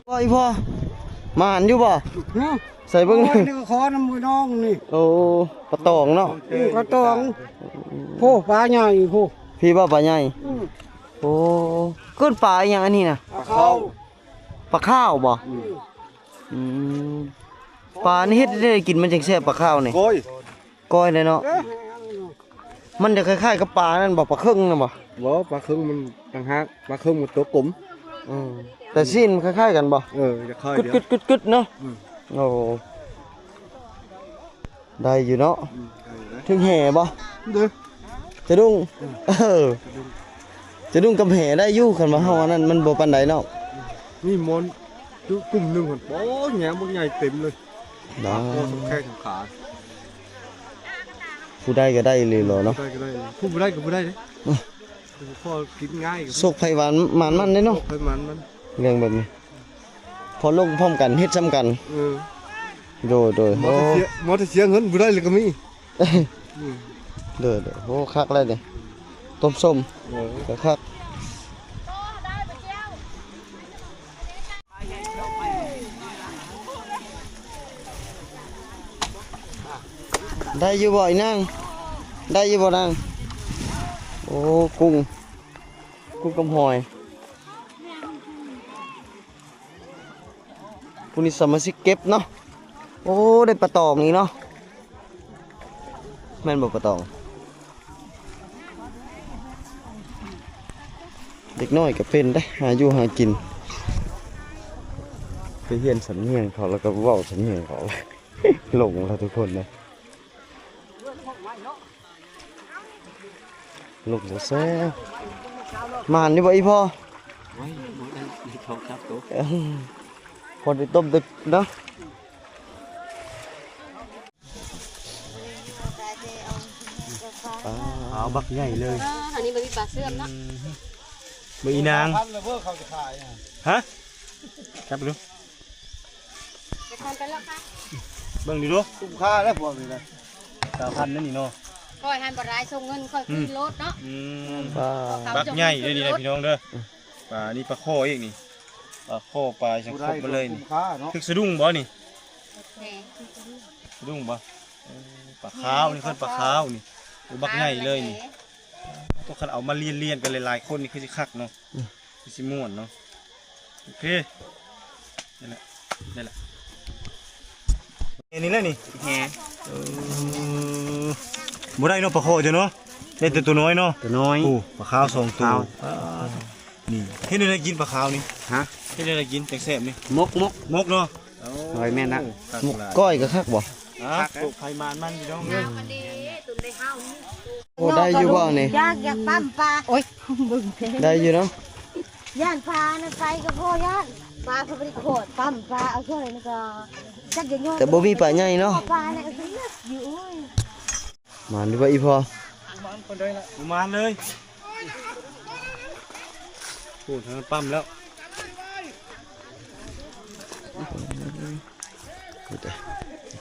ພໍ່ ອີພໍ່ ໝານຢູ່ບໍ່? ຫື? ໃສ່ເບິ່ງ ໂອ້ຍ ນີ້ກໍຂໍນຳນ້ອງນີ້ ໂອ້ ປາຕອງເນາະ ອືມ ປາຕອງ ໂອ້ ປາໃຫຍ່ພຸ້ນ ພີ້ບໍ່ປາໃຫຍ່ ອືມ ໂອ້ ເອີ້ນປາອີຫຍັງອັນນີ້ນະ? ປາຂາວ ປາຂາວບໍ່? ອືມ ອືມ ປານີ້ເຮັດແນວໃດກິນມັນຈັ່ງແຊບ ປາຂາວນີ້? ກ້ອຍ ກ້ອຍເລີຍເນາະ ມັນຈະຄ້າຍໆກັບປານັ້ນບໍ່ ປາເຄິງນັ້ນບໍ່? ບໍ່ ປາເຄິງມັນຕ່າງຫາກ ປາເຄິງມັນຕົວກົມ ອືມ ແຕ່ຊີ້ນມັນຄ້າຍໆກັນບໍ່? ເອີ ຄ້າຍໆ ກຶດໆໆເນາະ ອືມ ໂອ້ ໄດ້ຢູ່ເນາະ ອືມ ໄດ້ຢູ່ເດ້ ຖືກແຫບໍ່? ເດ້ ສະດຸ້ງ ອືມ ເອີ ສະດຸ້ງ ສະດຸ້ງກັບແຫໄດ້ຢູ່ ຄັນວ່າເຮົາອັນນັ້ນມັນບໍ່ປານໃດເນາະ ອືມ ນີ້ມ່ອນ ຈຸ ກຸ່ມໜຶ່ງຫັ້ນ ໂອ້ຍ ແຫບັກໃຫຍ່ເຕັມເລີຍ ໂອ້ ສຳແຂ້ງສຳຂາ ຜູ້ໄດ້ກໍໄດ້ເລີຍເນາະ ຜູ້ໄດ້ກໍໄດ້ເລີຍ ຜູ້ບໍ່ໄດ້ກໍບໍ່ໄດ້ເດ້ ອືມ ຜູ້ພໍກິນງ່າຍ ໂຊກໃຜຫວານໝານມັນເດ້ເນາະ ໂຊກໃຜໝານມັນ ເລື່ອງແບບນີ້ ພໍລົງພ້ອມກັນ ເຮັດຊ່ຳກັນ ເອີ ໂດຍໆ ມອເຕີເສຍ ໂອ້ ມອເຕີເສຍເງິນບໍ່ໄດ້ເລີຍກໍມີ ອືມ ໂດຍໆ ໂອ້ ຄັກແລ້ວນີ້ ຕົ້ມສົ້ມ ເອີ ກໍຄັກ ໄດ້ຢູ່ບໍ່ອີນາງ? ໄດ້ຢູ່ບໍ່ນາງ? ໂອ້ ກຸ້ງ ກຸ້ງກັບຫອຍ. ຜູ້ນີ້ສະມາຊິກເກັບເນາະ. ໂອ້ ໄດ້ປາຕອງອີກເນາະ. ແມ່ນບໍ່ປາຕອງ? ເດັກນ້ອຍກໍເປັນເດ້ ຫາຢູ່ຫາກິນ. ໄປຮຽນສຳນຽງເຂົາ ແລ້ວກໍເວົ້າສຳນຽງເຂົາ. ຫຼົງແລ້ວທຸກຄົນເນາະ. ຫຼົງແຊວໆ. ໝານຢູ່ບໍ່ອີ່ພໍ່? ໂອ້ຍ ບໍ່ໄດ້ ໄດ້ສອງສາມໂຕ. ພໍໄດ້ຕົ້ມໄດ້ເນາະ. ປາ ເອົາບັກໃຫຍ່ເລີຍ. ເອີ ອັນນີ້ມັນມີປາເຊື່ອມເນາະ. ອືມ ເບິ່ງອີນາງ. ພັນລະເບີເຂົາຈະຂາຍນະ. ຮະ? ຈັບໄປດູ. ໄປທອນໄປແລ້ວຄ່ະ. ເບິ່ງດີດູ. ຄຸ້ມຄ່າແລ້ວພວກນີ້ນະ. ສາມພັນນັ້ນນີ້ເນາະ. ຂ້ອຍຫັ້ນບໍ່ໄດ້ສົ່ງເງິນ ຂ້ອຍຄືນໂລດເນາະ. ອືມ ປາ ບັກໃຫຍ່ເດ້ນີ້ນະພີ່ນ້ອງເດີ. ປານີ້ປາຄໍອີກນີ້. ປາຄໍ ປາສັງຄົບມາເລີຍນີ້. ຖືກສະດຸ້ງບໍ່ນີ້? ໂອເຄ ສະດຸ້ງບໍ່? ເອີ ປາຂາວນີ້ ເອີ້ນປາຂາວນີ້. ໂອ້ ບັກໃຫຍ່ເລີຍນີ້. ຕ້ອງຄັນເອົາມາລຽນໆກັນຫຼາຍໆຄົນນີ້ຄືຊິຄັກເນາະ. ອືມ ຄືຊິມ່ວນເນາະ. ໂອເຄ ນີ້ແຫຼະ ນີ້ແຫຼະ ແຫນີ້ແຫຼະນີ້. ແຫ ເອີ ບໍ່ໄດ້ເນາະ ປາຄໍເຈົ້າເນາະ. ໄດ້ແຕ່ໂຕນ້ອຍເນາະ ໂຕນ້ອຍ. ໂອ້ ປາຂາວສອງໂຕ. ປາ ນີ້ ເຮັດແນວໃດກິນປາຂາວນີ້? ຮະ? ເຮັດແນວໃດກິນຈັ່ງແຊບນີ້? ໝົກ ໝົກ ໝົກເນາະ. ໂອ້ ໂອ້ຍ ແມ່ນນະ. ໝົກກ້ອຍກໍຄັກບໍ່? ອ່າ ໂຕໄຜມານມັນພີ່ນ້ອງເອີຍ. ໂອ້ ໄດ້ຢູ່ບໍ່ນີ້? ຢາກ ຢາກປ້ຳປາ. ໂອ້ຍ ເບິ່ງແທ້ ໄດ້ຢູ່ເນາະ. ຢ້ານປານະ ໄປກໍພໍຢ້ານ. ປາກໍບໍ່ໄດ້ຂອດ ປ້ຳປາເອົາຊ່ອຍນີ້ກໍຈັກຈະຍອມ. ແຕ່ບໍ່ມີປາໃຫຍ່ເນາະ. ປານີ້ກໍຄືເລືອກຢູ່. ໂອ້ຍ ໝານຢູ່ບໍ່ອີ່ພໍ່? ປະມານປານໃດລະ? ປະມານເລີຍ. ໂອ້ ທາງນັ້ນປ້ຳແລ້ວ.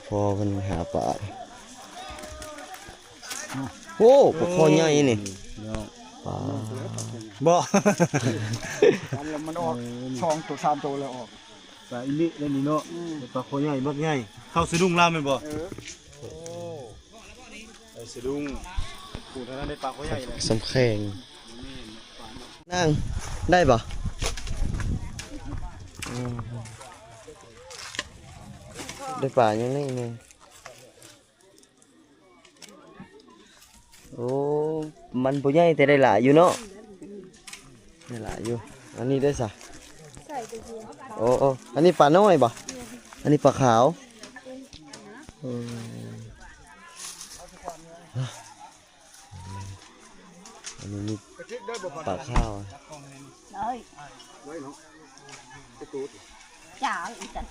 ພໍ່ເພິ່ນຫາປາ. ໂອ້ ປາຄໍໃຫຍ່ນີ້. ເນາະ ປາ ບໍ່ ອັນລະມັນອອກ ເອີ ສອງໂຕ ສາມໂຕແລ້ວອອກ. ປາອີລິແລ້ວນີ້ເນາະ. ອືມ ປາຄໍໃຫຍ່ ບັກໃຫຍ່. ເຂົ້າສະດຸ້ງລາວແມ່ນບໍ່? ເອີ ໂອ້ ໄດ້ສະດຸ້ງ. ຜູ້ເທົ່ານັ້ນໄດ້ປາຄໍໃຫຍ່ແລ້ວ ສຳແຂງ. ນາງ ໄດ້ບໍ່? ອືມ ໄດ້ປາຫຍັງນີ້ແນ່? ໂອ້ ມັນບໍ່ໃຫຍ່ແຕ່ໄດ້ຫຼາຍຢູ່ເນາະ. ໄດ້ຫຼາຍຢູ່. ອັນນີ້ໄດ້ຊະ? ໂອ້ ໂອ້ ອັນນີ້ປານ້ອຍບໍ່? ອັນນີ້ປາຂາວ. ເອີ ອັນນີ້ມີປາຂາວ. ເອີຍ ຈ້າ ອີ່ຕາ